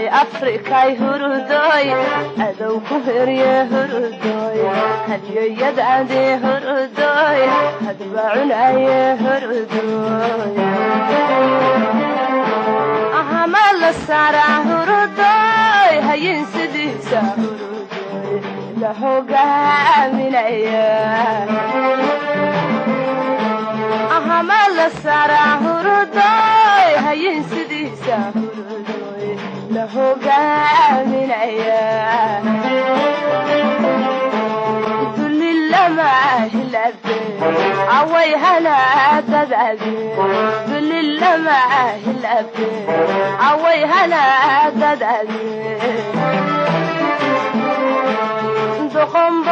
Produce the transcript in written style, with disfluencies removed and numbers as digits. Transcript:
Afrikay hurudoy, adow ku herye hurudoy, hadyoyadaade hurudoy, hadba cunaye hurudoy, ahama la saaraa hurudoy, hayin sidiisa hurudoy la hogaaminaya, ahama la saaraa hurudoy, hayin sidiisa hurudoy la hogaaminaya, dulli lama hilabe away hanaadadaade, dulli lama hilabe away hanaadadaade, doqonba.